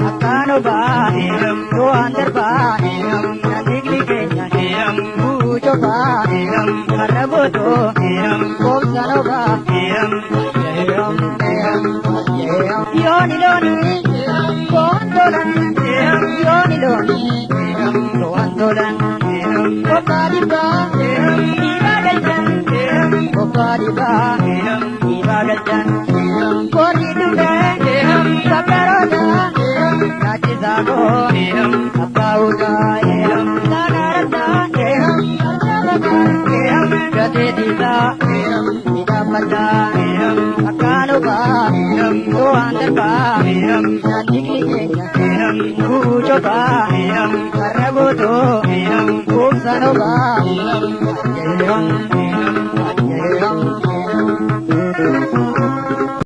Akkaan obaa to'an darbaa naannikli keenya buucobaa karra gootoo qoobsan obaa. Yooni looni to'an tolan, yooni looni to'an tolan, qobbaa dhibbaa dhiibaa galchan, qobbaa dhibbaa dhiibaa galchan, qorri dhufee babbaroota naachisaa koo abbaa utaa saanarata gateetiisaa midhaafadhaa. Akkaan obaa to'an darbaa naannikli keenya buucobaa karra gootoo quubsan obaa.